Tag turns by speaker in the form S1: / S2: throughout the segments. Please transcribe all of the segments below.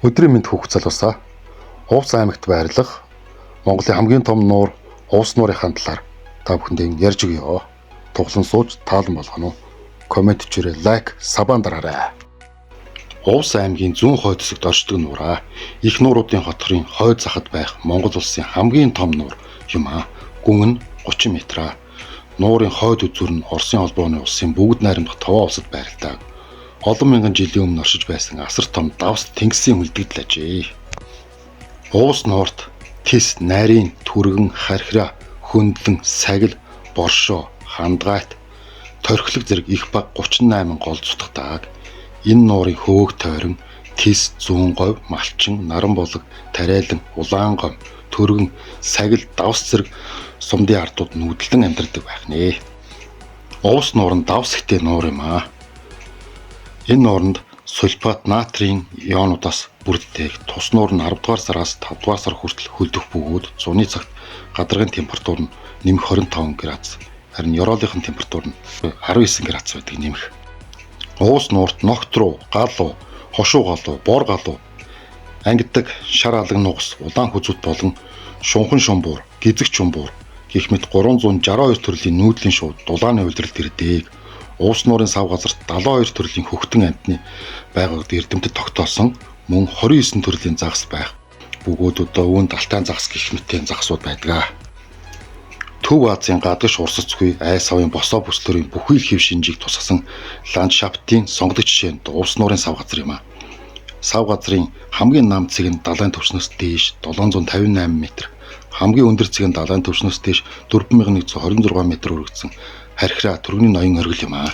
S1: Өдрийн мэнд хүүхд залуусаа. Увс аймагт байрлах Монголын хамгийн том нуур Увс нуурынхаа талаар та бүхэндээ ярьж өгье. Туглан сууж таалан болгоно. Коммент хийрээ, лайк, сабан дараарай. Увс аймгийн зүүн хойд хэсэгт оршдог нуураа. Их нууруудын хотхорын хойд захад байх Монгол улсын хамгийн том нуур юм аа. Гүн нь 30 м. Нуурын хойд үзүүр нь Оросын холбооны улсын бүгд найрамдах Туваа улсад байрладаг. Олон мянган жилийн өмнө оршиж байсан асар том давс тэнгисийн үлдэгдэл ажээ. Увс нуурт тис, нарийн, түргэн, хархираа, хөндлөн, сагил, боршоо, хандгайт, торхилог зэрэг их баг 38 гол зутгадаг. Энэ нуурын хөвөг тойрон тис, зүүн говь, малчин, наран булаг, тариалан, улаан гом, түргэн, сагил, давс зэрэг сумдын ардууд нүүдлэн амьдардаг байх нэ. Увс нуур нь давс ихтэй нуур юм аа. Энэ нууранд сульфат натрийн ионуудаас бүрддэг. Тус нуур нь 10 дугаар сараас 5 дугаар сар хүртэл хөлдөх бөгөөд зуны цагт гадаргын температур нь нэмэх 25 градус, харин ёроолынх нь температур нь 19 градус байдаг нэмэх. Уус нуурт ногтруу, галуу, хошуу галуу, бор галуу, ангидаг, шар алан нугас, улаан хүзүүт болон шунхан шумбуур, гизэг чумбуур гэх мэт 362 төрлийн нүүдлийн шувууд дулааны улиралд ирдэг. Увс нуурын сав газарт 72 төрлийн хөхтөн амьтны байгаагд эрдэмтэд тогтоосон мөн 29 төрлийн загас байх. Бөгөөд одоо үүнд алтайн загас гэх мэтийн загасууд байдаг. Төв Азийн гадагш урсацгүй айс савын босоо бүслэрийн бүхий л хэв шинжийг тусгасан ландшафтын сонгодог жишээ нь Увс нуурын сав газар юм а. Сав газрын хамгийн нам цэг нь далайн түвшнээс дээш 758 м, хамгийн өндөр цэг нь далайн түвшнээс дээш 4126 м өргөдсөн хархираа түргэний ноён оргил юм аа.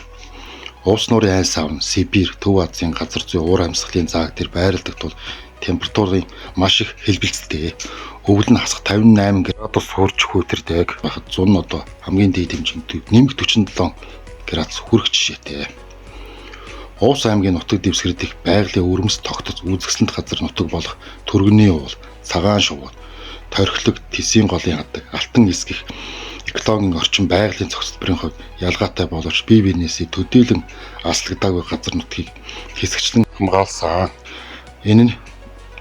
S1: Увс нуурын айн сав нь Сибирь, Төв Азийн газар зүйн уур амьсгалын зааг дээр байрладаг тул температурын маш их хэлбэлцэлтэй. Өвөл нь хасах 58 градус хүрч хүүтэрдэг. Байхад зун нь одоо хамгийн дээд хэмжээнд нэмэх 47 градус хүрэх жишээтэй. Увс аймгийн нутаг дэвсгэр дэх байгалийн өвөрмөц тогтоц үзэсгэлэнт газар нутаг болох Түргэний уул, Цагаан шувууд, Торхилог, Тэсийн голын адаг, Алтан эсгэх экологийн орчин байгалийн зохицолборын хувьд ялгаатай боловч бие биенээсээ төдийлөн алслагдаагүй газар нутгийг хэсэгчлэн хамгаалсан. Энэ нь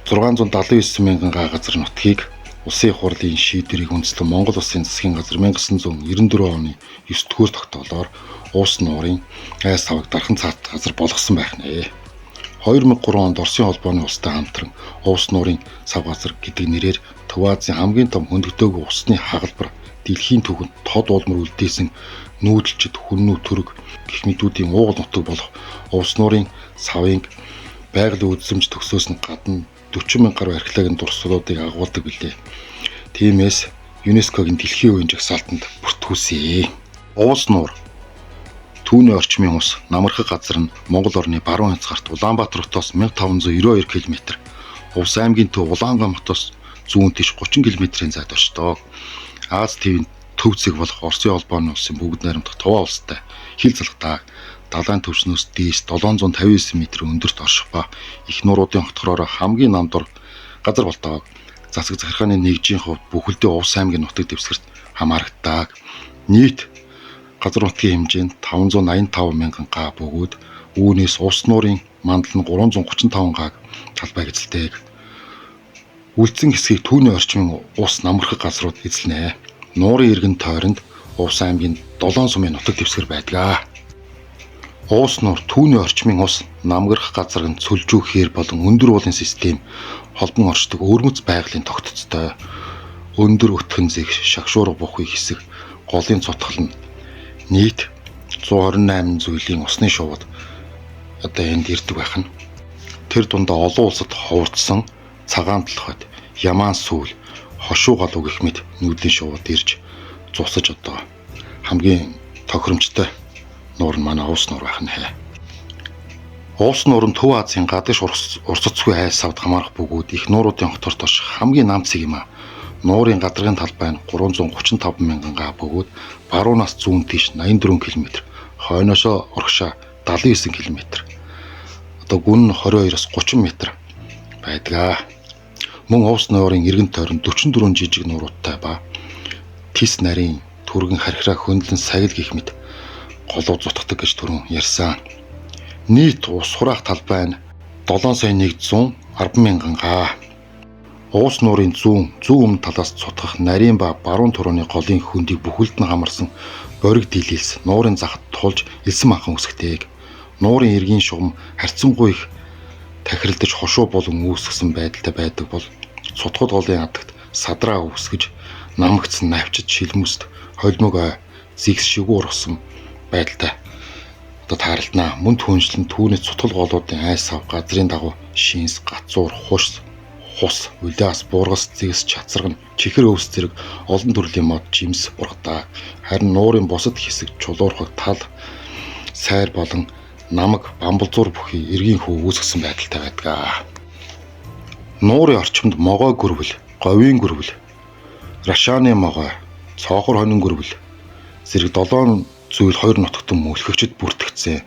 S1: 679 мянган га газар нутгийг Улсын их хурлын шийдвэрийг үндэслэн Монгол Улсын засгийн газар 1994 оны 9 дугаар тогтоолоор Увс нуурын айс савыг дархан цаат газар болгосон байх нэ. 2003 онд Оросын холбооны улстай хамтран Увс нуурын сав газар гэдэг нэрээр Төв Азийн хамгийн том хөндөгдөөгүй усны хагалбар дэлхийн түүхэнд тод уулмар үлдээсэн нүүдэлчид, хүннүү төрөг гэх мэтүүдийн уугуул нутаг болох Увс нуурын савын байгалийн үзэмж төгсөөс нь гадна 40 мянга гаруй археологийн дурсгалуудыг агуулдаг билээ. Тиймээс ЮНЕСКО-гийн дэлхийн үеийн жагсаалтанд бүртгүүлсэн. Увс нуур түүний орчмын ус намархаг газар нь Монгол орны баруун хязгаарт Улаанбаатар хотоос 1592 км, Увс аймгийн төв Улаангам хотоос зүүн тийш 30 км-ийн зайд оршдог. Аз тивийн төв цэг болох Оросын холбооны улсын бүгд найрамдах Туваа улстай хил залгадаг. Далайн түвшнөөс дээш 759 м өндөрт орших ба их нууруудын хотхороороо хамгийн намдвар газар болдог. Засаг захиргааны нэгжийн хувьд бүхэлдээ Увс аймгийн нутаг дэвсгэрт хамаарагддаг. Нийт газар нутгийн хэмжээ нь 585 мянган га бөгөөд үүнээс Увс нуурын мандал нь 335 гааг талбайг эзэлдэг. Үлдсэн хэсгийг түүний орчмын ус намархаг газрууд эзэлнэ. Нуурын эргэн тойронд Увс аймгийн 7 сумын нутаг дэвсгэр байдаг. Увс нуур түүний орчмын ус намгарах газар нь цөлжүү хээр болон өндөр уулын систем холбон оршдог өвөрмөц байгалийн тогтцтой. Өндөр өтгөн зэг, шагшуурга бухыг хэсэг, голын цутгал нь нийт 128 зүйлийн усны шувууд одоо энд ирдэг байх нь. Тэр дундаа олон улсад ховордсон цагаан толгойд, ямаан сүүл, хошуу галуу гэх мэт нүүдлийн шувууд ирж зусаж одоо хамгийн тохиромжтой нуур нь манай Увс нуур байх нь хэ. Увс нуур нь Төв Азийн гадагш урсацгүй айс савд хамаарах бөгөөд их нууруудын хотор орших хамгийн нам цэг юм а. Нуурын гадаргын талбай нь 335 мянган га бөгөөд баруунаас зүүн тийш 84 км, хойноосоо урагшаа 79 км. Одоо гүн нь 22-оос 30 м байдаг. Мөн Увс нуурын эргэн тойрон 44 жижиг нууруудтай ба тис нарийн түргэн хархираа хөндлөн сагил гэх мэт голууд зутгадаг гэж түрүүн ярьсан. Нийт ус хураах талбай нь 7 сая 100 10,000 га. Уус нуурын зүүн, зүүн өмнө талаас цутгах нарийн ба баруун турууны голын хөндийг бүхэлд нь хамарсан бориг дийлэлс нуурын захад тулж элсэн манхан үсгдэг. Нуурын эргийн шугам харьцангуй их тахиралдаж хошуу болон үүсгэсэн байдалтай байдаг бол цутгад голын адагт садраа үүсгэж намагцсан навчид шилмөст холимог ой зигс шигүү ургасан байдалтай одоо тааралдана. Мөн түншлэн түүний цутгал голуудын айс сав газрын дагуу шинс, гацуур, хушс, хус, улиас, бургас, зэгс, чацарган, чихэр өвс зэрэг олон төрлийн мод жимс ургадаг. Харин нуурын бусад хэсэг чулуурхаг тал, сайр болон намаг, бамбалзуур бүхий эргийн хүү үүсгэсэн байдалтай байдаг. Нуурын орчимд могой гөрвөл, говийн гөрвөл, рашааны могой, цоохор хонин гөрвөл зэрэг 7 зүйл 2 нутагтан мөлхөгчд бүртгэгдсэн.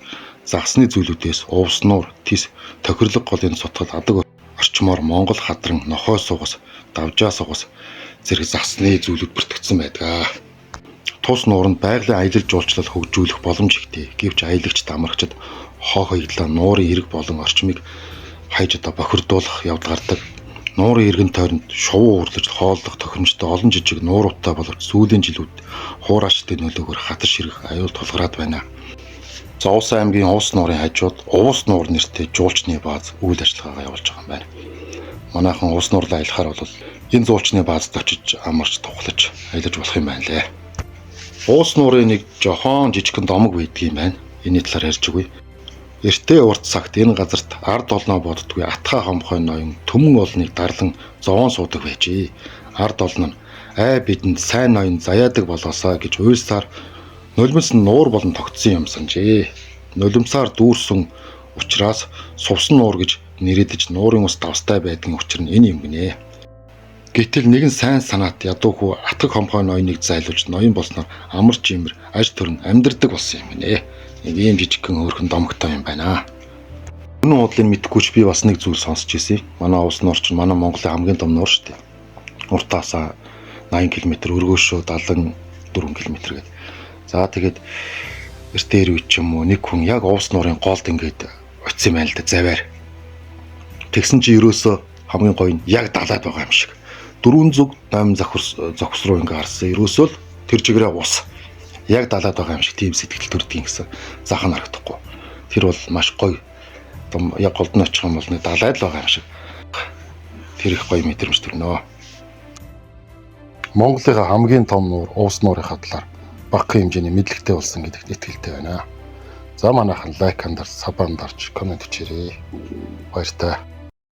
S1: Загсны зүйлүүдээс увс нуур, тис, тохирлог голын цутгал адаг орчмоор Монгол хадран, нохой сугас, давжаа сугас зэрэг засны зүйлүүд бүртгэгдсэн байдаг. Тус нууранд байгалийн аялал жуулчлал хөгжүүлэх боломж ихтэй. Гэвч аялагч дамрагчид хоо хоёглаа нуурын эрг болон орчмыг хайж одоо бохирдуулах явдал гардаг. Нуурын эргэн тойронд шувуу уурлаж хооллох тохиромжтой олон жижиг нууруудтай боловч сүүлийн жилүүд хуурайчдын нөлөөгөөр хатар ширэх аюул тулгараад байна. Зовс аймгийн Увс нуурын хажууд Увс нуур нэртэй жуулчны бааз үйл ажиллагаагаа явуулж байгаа юм байна. Манайхан Увс нуурлаа аялахаар бол энэ жуулчны баазад очиж амарч тухлаж аялаж болох юм байна лээ. Увс нуурын нэг жохон жижигхэн домог байдаг юм байна. Энэний талаар ярьж өгье. Эртээ урт цагт энэ газарт ард олноо боддгүй атхаа хомхой ноён түмэн олныг дарлан зовоон суудаг байжээ. Ард олон нь ай бидэнд сайн ноён заяадаг болоосаа гэж уйлсаар нулимс нь нуур болон тогтсон юм санжээ. Нулимсаар дүүрсэн учраас сувсан нуур гэж нэрээдэж нуурын ус давстай байдгийн учир нь энэ юм гинэ. Гэтэл нэгэн сайн санаат ядуу хүү атгах хомхой ноёныг зайлуулж ноён болсноор амарч имэр аж төрн амьдардаг болсон юм гинэ. Нэг ийм жижигхэн хөөрхөн домогтой юм байна. Үнэн худлыг мэдэхгүй ч би бас нэг зүйл сонсч ирсэн. Манай увс нуур чинь манай Монголын хамгийн том нуур шүү дээ. Уртаасаа 80 км, өргөөшөө 74 км гэдэг. За тэгээд эртээр үе ч юм уу нэг хүн яг увс нуурын голд ингээд очсон юм байна л да заваар. Тэгсэн чи ерөөсөө хамгийн гоё нь яг далаад байгаа юм шиг. Дөрвөн зүг 8 зохирс зохис руу ингээ харсан. Ерөөсөө л тэр чигээрээ ус. Яг далаад байгаа юм шиг тийм сэтгэл төрдөг гэсэн. Зах нь харагдахгүй. Тэр бол маш гоё. Яг голд нь очих юм бол нэг далаад л байгаа юм шиг. Тэр их гоё мэдрэмж төрнө. Монголын хамгийн том нуур Увс нуурынхаа талаар багахан хэмжээний мэдлэгтэй болсон гэдэгт итгэлтэй байна. За манайхан like андар, sub андарч, comment бичээрэй. Баяртай.